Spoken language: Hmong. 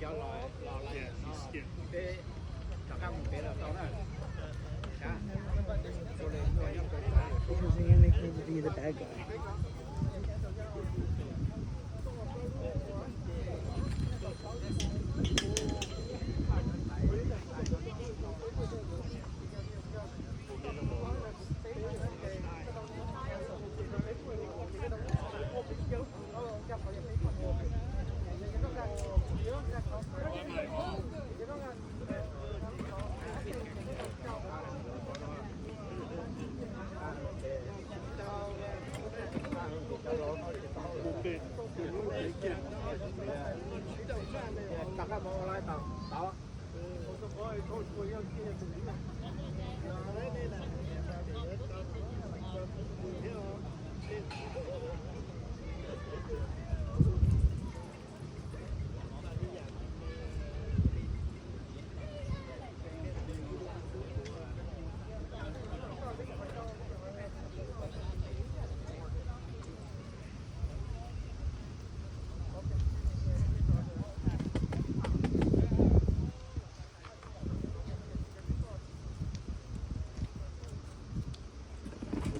Cov los los lawm no, peb rov qab mus pem los tau na. Sab. Because he only came to be the bad guy.